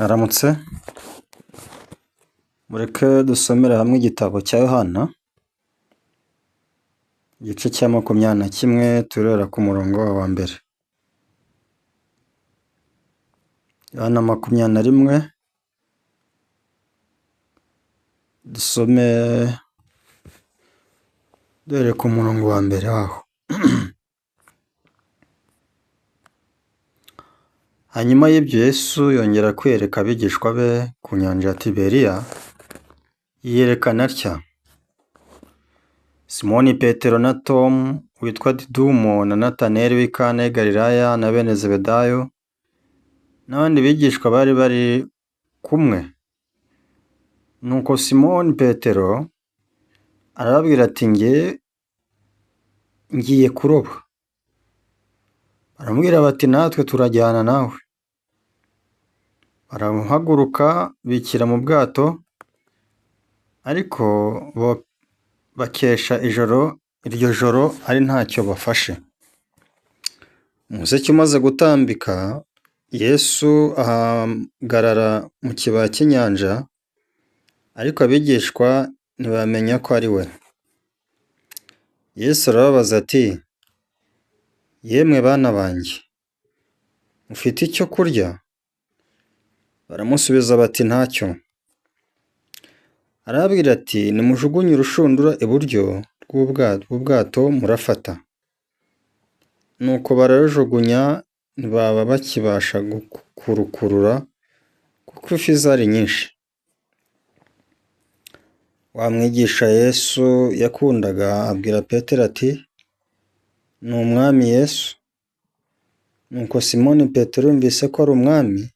Aramutse, mureke dusomere hamwe igitabo cya Yohana, igice cya 21 turera ku murongo wa mbere. Yohana 21, dusome duhereye ku murongo wa mbere waho. Hanyuma y'ibyo Yesu yongera kwiyereka abigishwa be ku nyanja ya Tiberiya, yiyerekana atya: Simoni Petero na Tomu witwa Didumo na Nataneli w'i Kana y'i Galilaya na bene Zebedayo n'abandi bigishwa bari bari kumwe. Nuko Simoni Petero arababwira ati njye ngiye kuroba. Baramubwira bati natwe turajyana nawe. Barahaguruka bikira mu bwato, ariko bakesha ijoro iryo joro ari ntacyo bafashe. Umuseke umaze gutambika, Yesu ahagarara mu kibaya cy'inyanja, ariko abigishwa ntibamenya ko ari we. Yesu arababaza ati yemwe bana banjye, mufite icyo kurya? Baramusubiza bati ntacyo. Arababwira ati nimujugunye urushundura iburyo bw'ubwato murafata. Nuko bararujugunya ntibaba bakibasha kurukurura kuko ifi zari nyinshi. Wa mwigisha Yesu yakundaga abwira Petero ati ni Umwami Yesu. Nuko Simoni Petero yumvise ko ari Umwami,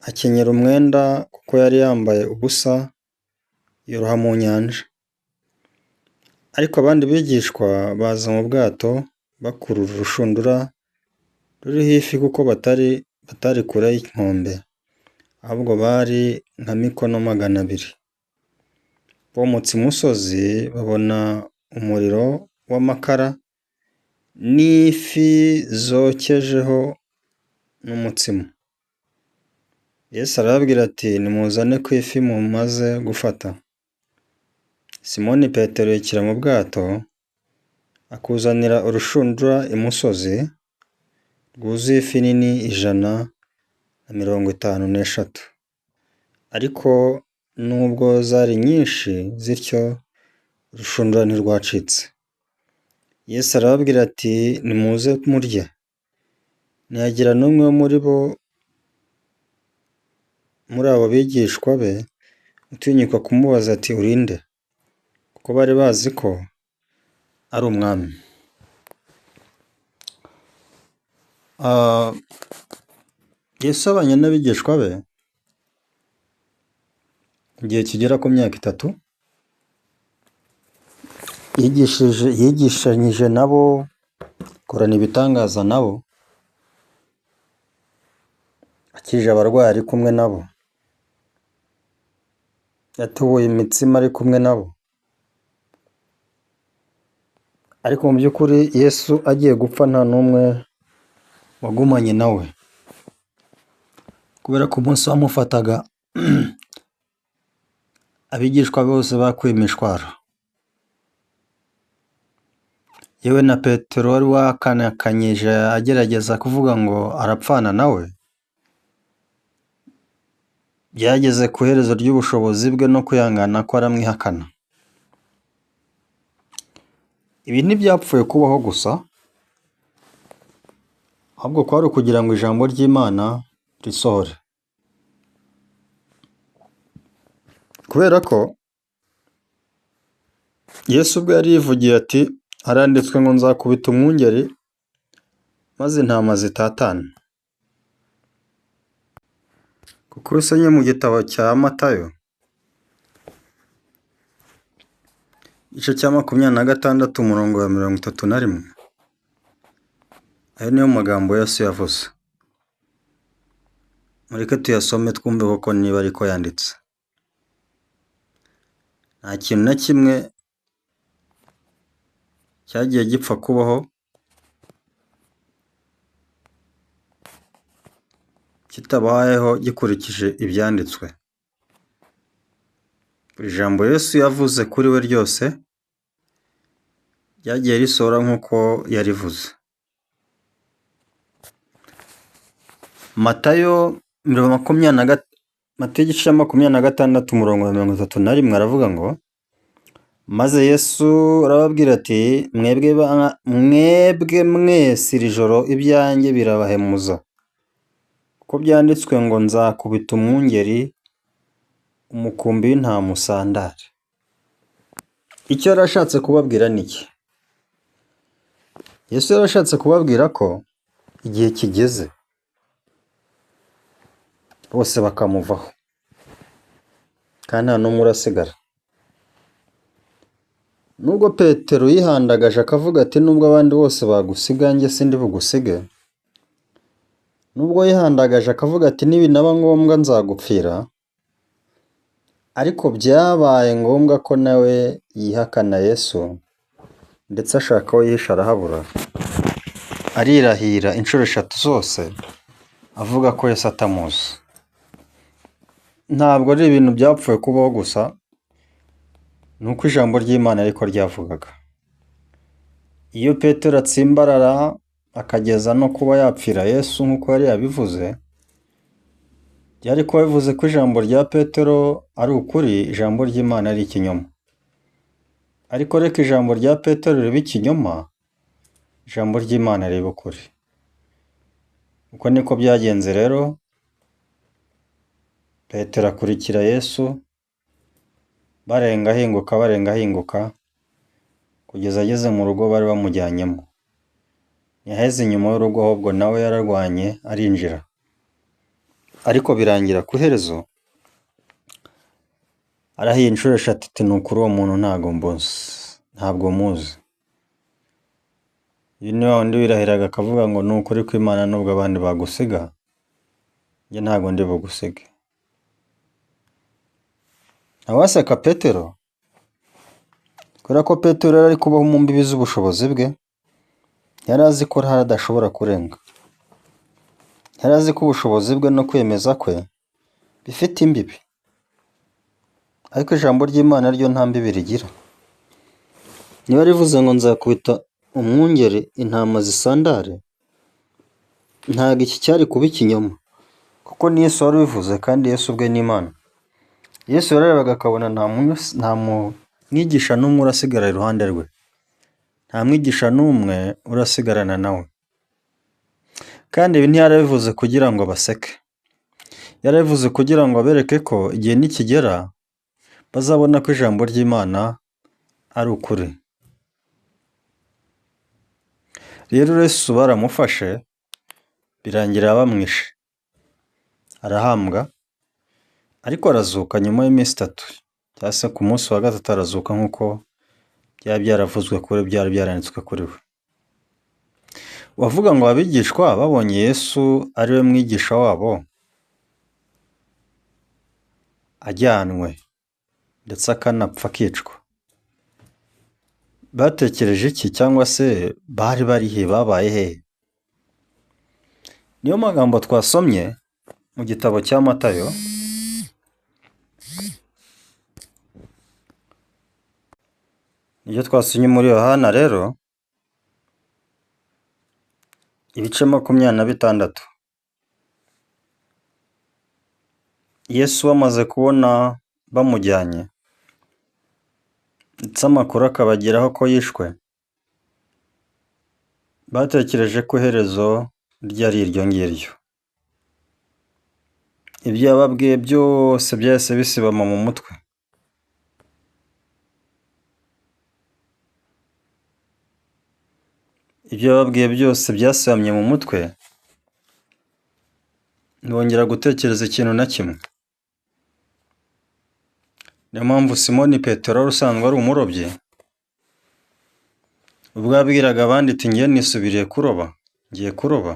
akenyera umwenda kuko yari yambaye ubusa, yoroha mu nyanja. Ariko abandi bigishwa baza mu bwato bakurura urushundura ruriho ifi kuko batari kure y'inkombe, ahubwo bari nka mikono 200. Bomotse imusozi babona umuriro w'amakara n'ifi zokejeho n'umutsima. Yesu arababwira ati nimuzane ku ifi mumaze gufata. Simoni Petero yikira mu bwato, akuzanira urushundura imusozi, rwuzuye ifi nini 153. Ariko nubwo zari nyinshi zityo, urushundura ntirwacitse. Yesu arababwira ati nimuze murye. Ntihagira n'umwe muri bo muri abo bigishwa be utinyuka kumubaza ati uri nde? Kuko bari bazi ko ari Umwami. Yesu abanye n'abigishwa be igihe kigera ku myaka 3, yigishanyije nabo, akorana ibitangaza nabo, akije abarwayi ari kumwe nabo, yatubuye imitsima ari kumwe nabo. Ariko mu by'ukuri Yesu agiye gupfa nta n'umwe wagumanye nawe, kubera ko umunsi wamufataga abigishwa bose bakuye imishwaro. Yewe na Petero wari wakanakanyije agerageza kuvuga ngo arapfana nawe, byageze ku iherezo ry'ubushobozi bwe no kwihangana ko aramwihakana. Ibi ntibyapfuye kubaho gusa, ahubwo kwari ukugira ngo ijambo ry'Imana risohore. Kubera ko Yesu ubwe yari yivugiye ati haranditswe ngo nzakubita umwungeri maze intama zitatane. Kuko usomye mu gitabo cya Matayo igice cya 26 umurongo wa 31, ayo niyo magambo Yesu yavuze. Mureke tuyasome twumve koko niba ariko yanditse. Nta kintu na kimwe cyagiye gipfa kubaho kitabayeho gikurikije ibyanditswe. Buri jambo Yesu yavuze kuri we ryose ryagiye risohora nk'uko yarivuze. Matayo igice cya 26 umurongo wa 31 aravuga ngo: maze Yesu arababwira ati mwebwe mwese iri joro ibyanjye birabahemuza, kuko byanditswe ngo nzakubita umwungeri, umukumbi w'intama usandare. Icyo yari ashatse kubabwira ni iki? Yesu yari ashatse kubabwira ko igihe kigeze bose bakamuvaho, kandi nta n'umwe urasigara. Nubwo Petero yihandagaje akavuga ati nubwo abandi bose bagusiga njye sindi bugusige, nubwo yihandagaje akavuga ati nibinaba ngombwa nzagupfira, ariko byabaye ngombwa ko nawe yihakana Yesu, ndetse ashaka aho yihisha arahabura, arirahira inshuro 3 zose avuga ko Yesu atamuzi. Ntabwo ari ibintu byapfuye kubaho gusa, ni uko ijambo ry'Imana ariko ryavugaga. Iyo Petero atsimbarara akageza no kuba yapfira Yesu nk'uko yari yabivuze, byari kuba bivuze ko ijambo rya Petero ari ukuri, ijambo ry'Imana ari ikinyoma. Ariko reka ijambo rya Petero ribe ikinyoma, ijambo ry'Imana ribe ukuri. Uko niko byagenze rero, Petero akurikira Yesu, barenga ahinguka barenga ahinguka, kugeza ageze mu rugo bari bamujyanyemo. Ntiyaheze inyuma y'urugo ahubwo nawe yararwanye arinjira. Ariko birangira ku iherezo arahiye inshuro 3 ati ni ukuri uwo muntu ntabwo mbuzi, ntabwo muzi. Uyu ni wa wundi wirahiraga akavuga ngo ni ukuri kw'Imana nubwo abandi bagusiga, njye ntabwo ndi bugusige. Ntawaseka Petero, kubera ko Petero yari ari kubaho mu mbibi z'ubushobozi bwe, yari azi ko hari adashobora kurenga. Yari azi ko ubushobozi bwe no kwemeza kwe bifite imbibi. Ariko ijambo ry'Imana ryo nta mbibi rigira. Niba rivuze ngo nzakubita umwungeri intama zisandare, ntabwo iki cyari kuba ikinyoma, kuko ni Yesu wari ubivuze kandi Yesu ubwe ni Imana. Yesu yararebaga akabona nta mwigisha n'umwe urasigara iruhande rwe, nta mwigisha n'umwe urasigarana nawe. Kandi ibi ntiyarabivuze kugira ngo baseke, yarabivuze kugira ngo abereke ko igihe nikigera bazabona ko ijambo ry'Imana ari ukuri. Rero Yesu baramufashe birangira bamwishe, arahambwa, ariko arazuka nyuma y'iminsi 3, cyangwa se ku munsi wa 3 arazuka nk'uko byari byaravuzwe kuri byari byaranditswe kuri we. Wavuga ngo abigishwa babonye Yesu ari we mwigisha wabo ajyanwe ndetse akanapfa akicwa, batekereje iki cyangwa se bari bari he, babaye he? Niyo magambo twasomye mu gitabo cya Matayo, nibyo twasomye muri Yohana rero, ibice 26. Yesu bamaze kubona bamujyanye, ndetse amakuru akabageraho ko yishwe, batekereje ko iherezo rye ari iryo ngiryo. Ibyo yababwiye byose byahise bisibama mu mutwe. Ibyo yababwiye byose byasibamye mu mutwe, ntibongera gutekereza ikintu na kimwe. Niyo mpamvu Simoni Petero wari usanzwe ari umurobyi, ubwo yabwiraga abandi ati ngiye nisubiriye kuroba, ngiye kuroba,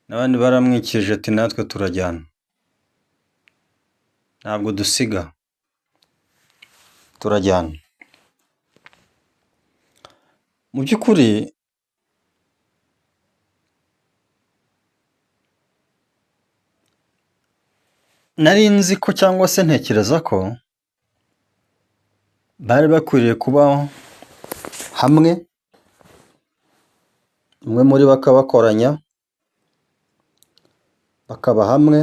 n'abandi baramwikije ati natwe turajyana, ntabwo dusiga, turajyana. Mu by'ukuri Nari nzi ko cyangwa se ntekereza ko bari bakwiriye kuba hamwe, umwe muri bo akabakoranya, bakaba hamwe,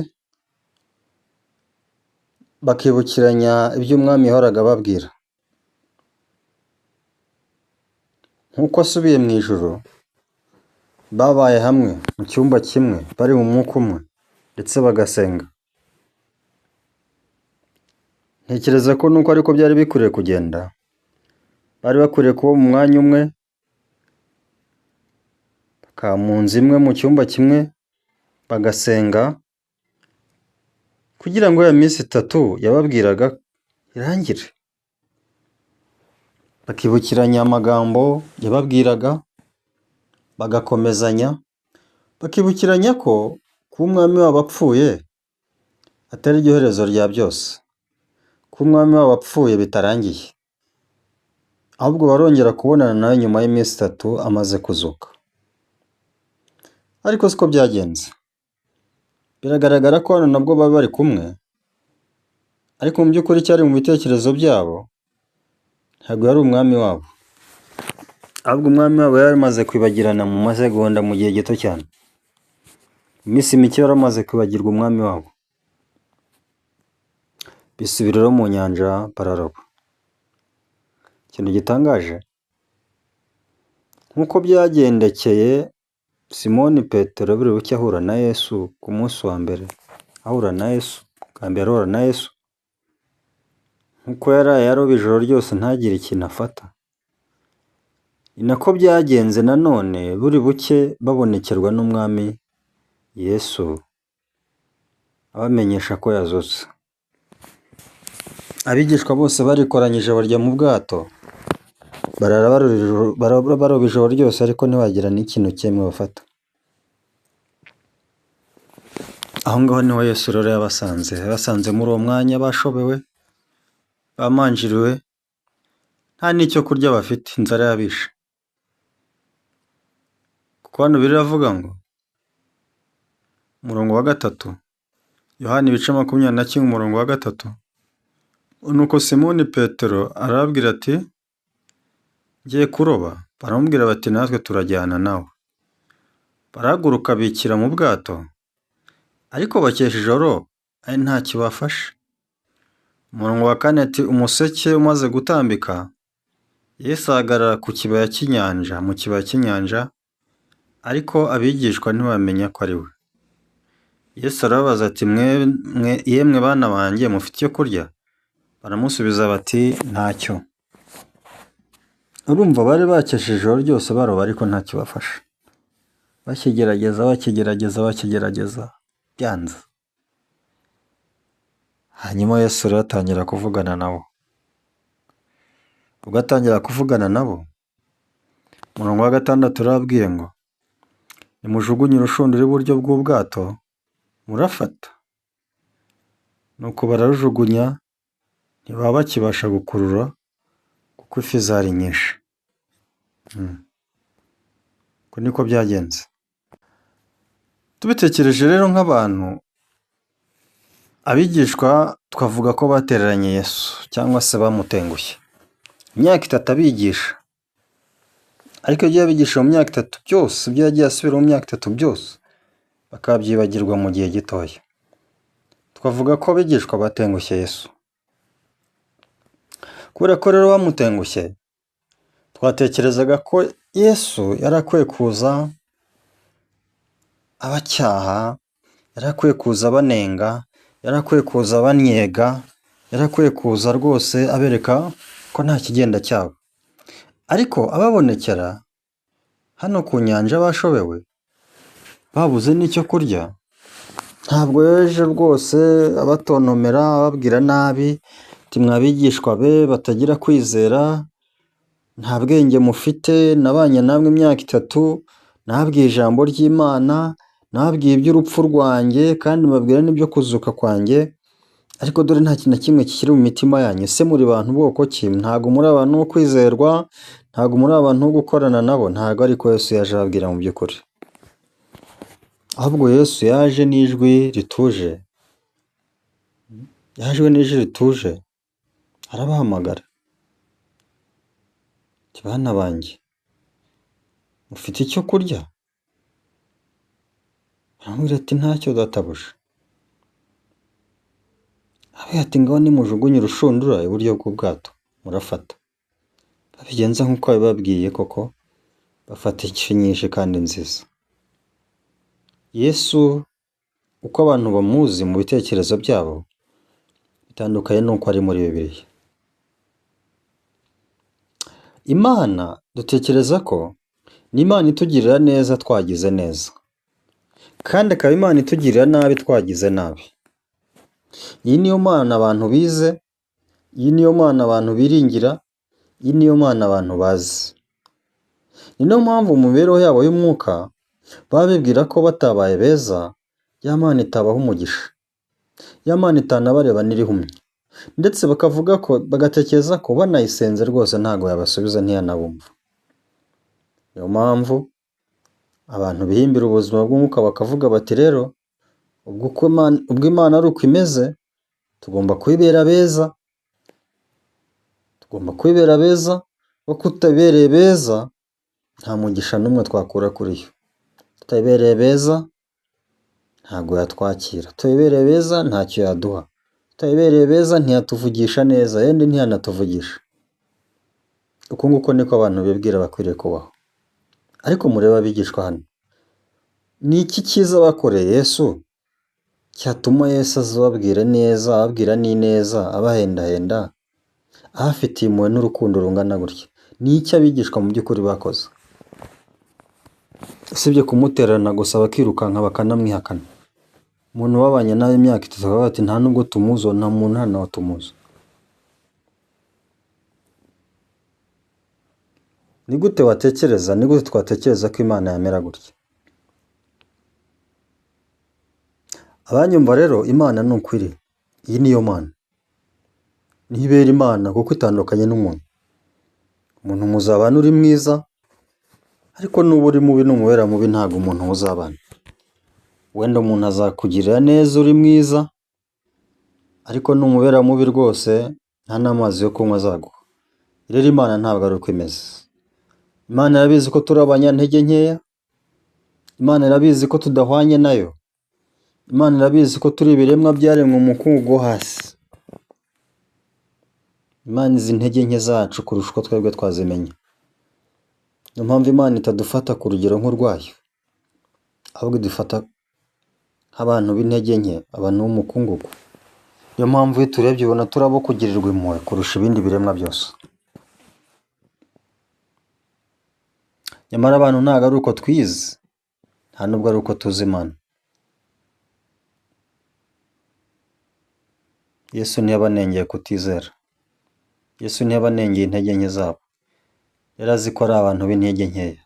bakibukiranya ibyo umwami yahoraga ababwira. Nk'uko asubiye mu ijuru, babaye hamwe mu cyumba kimwe, bari mu mwuka umwe ndetse bagasenga. Ntekereza ko nuko ariko byari bikwiriye kugenda, bari bakwiriye kuba mu mwanya umwe, bakaba mu nzu imwe mu cyumba kimwe, bagasenga kugira ngo ya minsi itatu yababwiraga irangire. Bakibukiranya amagambo yababwiraga, bagakomezanya, bakibukiranya ko kuba umwami wabo apfuye atari ryo herezo rya byose, kuba umwami wabo apfuye bitarangiye, ahubwo barongera kubonana nawe nyuma y'iminsi itatu amaze kuzuka. Ariko siko byagenze. Biragaragara ko hano nabwo baba bari kumwe, ariko mu by'ukuri cyari mu bitekerezo byabo ntabwo yari umwami wabo, ahubwo umwami wabo yari amaze kwibagirana mu masegonda, mu gihe gito cyane, mu minsi mike yari amaze kwibagirwa umwami wabo. Bisubiriraho mu nyanja bararoba. Ikintu gitangaje, nk'uko byagendekeye Simoni Petero buri bucye ahura na Yesu ku munsi wa mbere, ahura na Yesu, bwa mbere ahura na Yesu, nk'uko yaraye aroba ijoro ryose ntagire ikintu afata, ni nako byagenze nanone buri bucye babonekerwa n'umwami Yesu abamenyesha ko yazutse. Abigishwa bose barikoranyije barya mu bwato, barara baroba ijoro ryose ariko ntibagira n'ikintu kimwe bafata. Aho ngaho niho Yesu rero yabasanze, yabasanze muri uwo mwanya bashobewe, bamanjiriwe, nta n'icyo kurya bafite, inzara yabishe. Kuko hano biravuga ngo umurongo wa 3, Yohana ibice 21 umurongo wa 3, nuko Simoni Petero arababwira ati ngiye kuroba. Baramubwira bati natwe turajyana nawe. Barahaguruka bikira mu bwato, ariko bakesha ijoro ari ntacyo bafashe. Umurongo wa 4 ati umuseke umaze gutambika, Yesu ahagarara ku kibaya cy'inyanja, mu kibaya cy'inyanja, ariko abigishwa ntibamenya ko ari we. Yesu arababaza ati yemwe bana banjye mufite icyo kurya? Baramusubiza bati ntacyo. Urumva bari bakesheje ijoro ryose baroba ariko ntacyo bafashe. Bakigerageza bakigerageza bakigerageza byanze. Hanyuma Yesu rero atangira kuvugana nabo. Ubwo atangira kuvugana nabo, umurongo wa 6 urababwiye ngo nimujugunye urushundura iburyo bw'ubwato murafata. Nuko bararujugunya ntibaba bakibasha gukurura kuko ifi zari nyinshi. Uko niko byagenze. Tubitekereje rero nk'abantu, abigishwa twavuga ko batereranye Yesu cyangwa se bamutengushye. Imyaka itatu abigisha, ariko ibyo yabigisha mu myaka itatu byose, ibyo yagiye asubira mu myaka itatu byose, bakabyibagirwa mu gihe gitoya. Twavuga ko abigishwa batengushye Yesu. Kubera ko rero bamutengushye, twatekerezaga ko Yesu yari akwiye kuza abacyaha, yari akwiye kuza abanenga, yari akwiye kuza abannyega, yari akwiye kuza rwose abereka ko nta kigenda cyabo. Ariko ababonekera hano ku nyanja bashobewe, babuze n'icyo kurya, ntabwo yaje rwose abatontomera, ababwira nabi, ati mwa bigishwa be batagira kwizera, nta bwenge mufite, nabanye namwe imyaka itatu, nababwiye ijambo ry'Imana, nababwiye iby'urupfu rwanjye kandi mbabwira n'ibyo kuzuka kwanjye, ariko dore nta kintu na kimwe kikiri mu mitima yanyu. Ese muri bantu bwoko ki? Ntabwo muri abantu bo kwizerwa, ntabwo muri abantu bo gukorana nabo. Ntabwo ariko Yesu yaje ababwira mu by'ukuri. Ahubwo Yesu yaje n'ijwi rituje, Yajwe n'ijwi rituje, arabahamagara ati: "Bana banjye, mufite icyo kurya?" Aramubwira ati: "Ntacyo databuja." Arababwira ati: "Ngaho nimujugunye urushundura iburyo bw'ubwato, murafata." Babigenza nk'uko yabibabwiye koko, bafata ifi nyinshi kandi nziza. Yesu uko abantu bamuzi mu bitekerezo byabo bitandukanye n'uko ari muri Bibiliya. Imana dutekereza ko ni Imana itugirira neza twagize neza, kandi akaba Imana itugirira nabi twagize nabi. Iyi niyo Mana abantu bize, iyi niyo Mana abantu biringira, iyi niyo Mana abantu bazi. Ni nayo mpamvu mu mibereho yabo y'umwuka baba bibwira ko batabaye beza, ya Mana itabaha umugisha, ya Mana itanabareba n'irihumye, ndetse bakavuga ko bagatekereza ko banayisenze rwose ntabwo yabasubiza, ntiyanabumva. Niyo mpamvu abantu bihimbira ubuzima bw'umwuka bakavuga bati: "Rero ubwo Imana ari uko imeze, tugomba kuyibera beza, tugomba kwibera beza, kuko tutabereye beza nta mugisha n'umwe twakura kuri yo. Tutayibereye beza ntabwo yatwakira, tutayibereye beza ntacyo yaduha, tutayibereye beza ntiyatuvugisha neza, yenda ntiyanatuvugisha." Uko nguko niko abantu bibwira bakwiriye kubaho. Ariko murebe abigishwa hano, ni iki cyiza bakoreye Yesu cyatuma Yesu aza ababwira neza, ababwira n'ineza, abahendahenda, abafitiye impuhwe n'urukundo rungana gutya? Ni iki abigishwa mu by'ukuri bakoze? Usibye kumutererana gusa bakirukanka bakanamwihakana. Umuntu babanye nawe imyaka 3 bakavuga bati: "Nta nubwo tumuzi, nta muntu nta nawe tumuzi." Ni gute watekereza, ni gute twatekereza ko Imana yamera gutya? Abanyumva rero, Imana ni uko iri. Iyi niyo Mana. Niyo ibera Imana kuko itandukanye n'umuntu. Umuntu muzabana uri mwiza, ariko nuba uri mubi numubera mubi ntabwo umuntu muzabana. Wenda umuntu azakugirira neza uri mwiza, ariko numubera mubi rwose nta n'amazi yo kunywa azaguha. Rero Imana ntabwo ari uko imeze. Imana irabizi ko turi abanyantege nkeya, Imana irabizi ko tudahwanye nayo, Imana irabizi ko turi ibiremwa byaremwe umukungugu wo hasi. Imana izi intege nke zacu kurusha uko twebwe twazimenya. Niyo mpamvu Imana itadufata ku rugero nk'urwayo, ahubwo idufata nk'abantu b'intege nke, abantu b'umukungugu. Niyo mpamvu iyo turebye ubona turi abo kugirirwa impuhwe kurusha ibindi biremwa byose. Nyamara abantu ntabwo ari uko twize, nta nubwo ari uko tuzi Imana. Yesu ntiyabanengeye kutizera. Yesu ntiyabanengeye intege nke zabo. Yari azi ko ari abantu b'intege nkeya.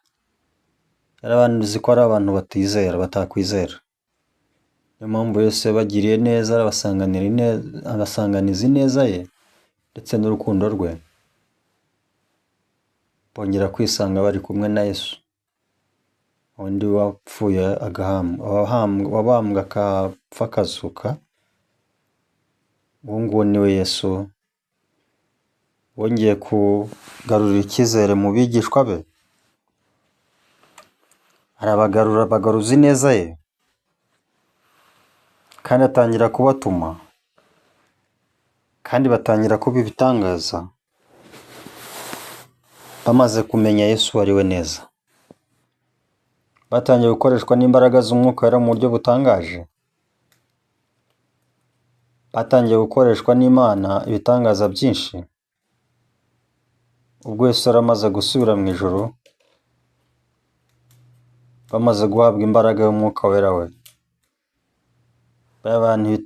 Yari azi ko ari abantu batizera, batakwizera. Niyo mpamvu Yesu yabagiriye neza, abasanganiza ineza ye ndetse n'urukundo rwe, bongera kwisanga bari kumwe na Yesu. Undi wapfuye wabambwe akapfa akazuka, uwo nguwo ni we Yesu wongeye kugarurira icyizere mu bigishwa be, arabagarura, abagaruza ineza ye, kandi atangira kubatuma, kandi batangira kuba ibitangaza, bamaze kumenya Yesu uwo ari we neza. Batangiye gukoreshwa n'imbaraga z'Umwuka Wera mu buryo butangaje. Batangiye gukoreshwa n'Imana ibitangaza byinshi. Ubwo Yesu yari amaze gusubira mu ijuru, bamaze guhabwa imbaraga y'Umwuka Wera we,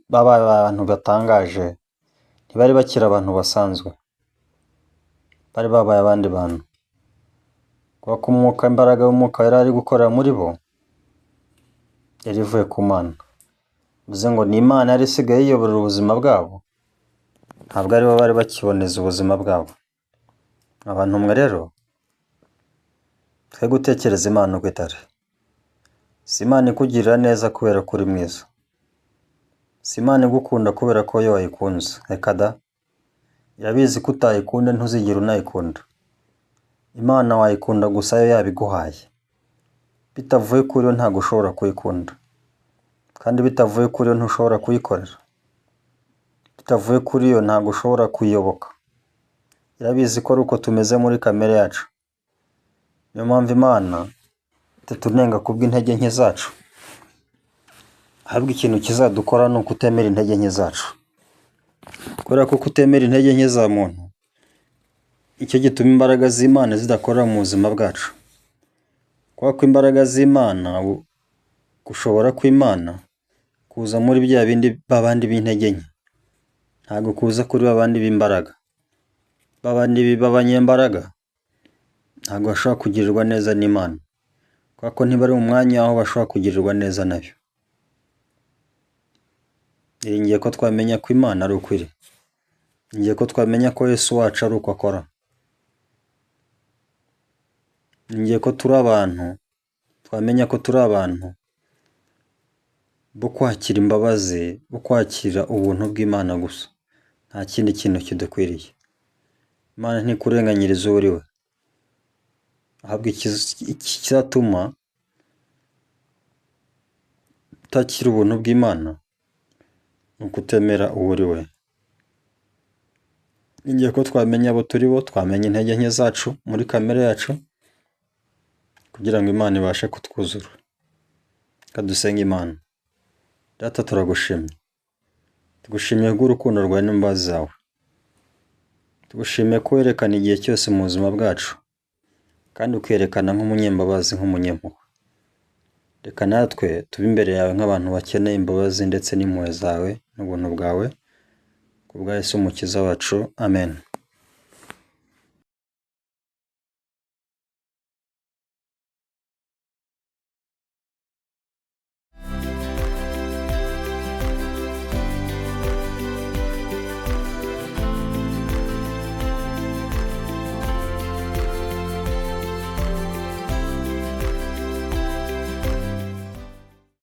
babaye abantu batangaje, ntibari bakiri abantu basanzwe, bari babaye abandi bantu. Kubera ko imbaraga y'Umwuka Wera yari gukorera muri bo, yari ivuye ku Mana. Bivuze ngo ni Imana yari isigaye yiyoborera ubuzima bwabo, ntabwo aribo bari bakiboneza ubuzima bwabo. Abantu mwe rero, twe gutekereza Imana uko itari. Si Imana ikugirira neza kubera ko uri mwiza. Si Imana igukunda kubera ko yo wayikunze, reka da! Irabizi ko utayikunda ntuzigera unayikunda. Imana wayikunda gusa yo yabiguhaye. Bitavuye kuri yo ntabwo ushobora kuyikunda. Kandi bitavuye kuri yo ntushobora kuyikorera. Bitavuye kuri yo ntabwo ushobora kuyiyoboka. Irabizi ko ari uko tumeze muri kamere yacu. Niyo mpamvu Imana itatunenga kubw'intege nke zacu. Ahubwo ikintu kizadukora ni ukutemera intege nke zacu. Kubera ko kutemera intege nke za muntu, nicyo gituma imbaraga z'Imana zidakorera mu buzima bwacu. Kubera ko imbaraga z'Imana, gushobora kw'Imana kuza muri bya bindi babandi b'intege nke. Ntabwo kuza kuri babandi b'imbaraga. Babandi b'abanyembaraga ntabwo bashobora kugirirwa neza n'Imana. Kubera ko ntibari mu mwanya aho bashobora kugirirwa neza nayo. Niringiye ko twamenya ko Imana ari uko iri. Niringiye ko twamenya ko Yesu wacu ari uko akora. Niringiye ko turi abantu, twamenya ko turi abantu bo kwakira imbabazi, bo kwakira ubuntu bw'Imana gusa. Nta kindi kintu kidukwiriye. Imana ntikurenganyiriza uwo uri we. Ahubwo ikizatuma utakira ubuntu bw'Imana ni ukutemera uwo uri we. Niringiye ko twamenya abo turi bo, twamenya intege nke zacu muri kamere yacu, kugira ngo Imana ibashe kutwuzura. Reka dusenge Imana. Data turagushimye. Tugushimiye kubw'urukundo rwawe n'imbabazi zawe. Tugushimiye ko werekana igihe cyose mu buzima bwacu, kandi ukerekana nk'umunyembabazi, nk'umunyempuhwe. Reka natwe tube imbere yawe nk'abantu bakeneye imbabazi ndetse n'impuhwe zawe n'ubuntu bwawe, ku bwa Yesu Umukiza wacu, amen.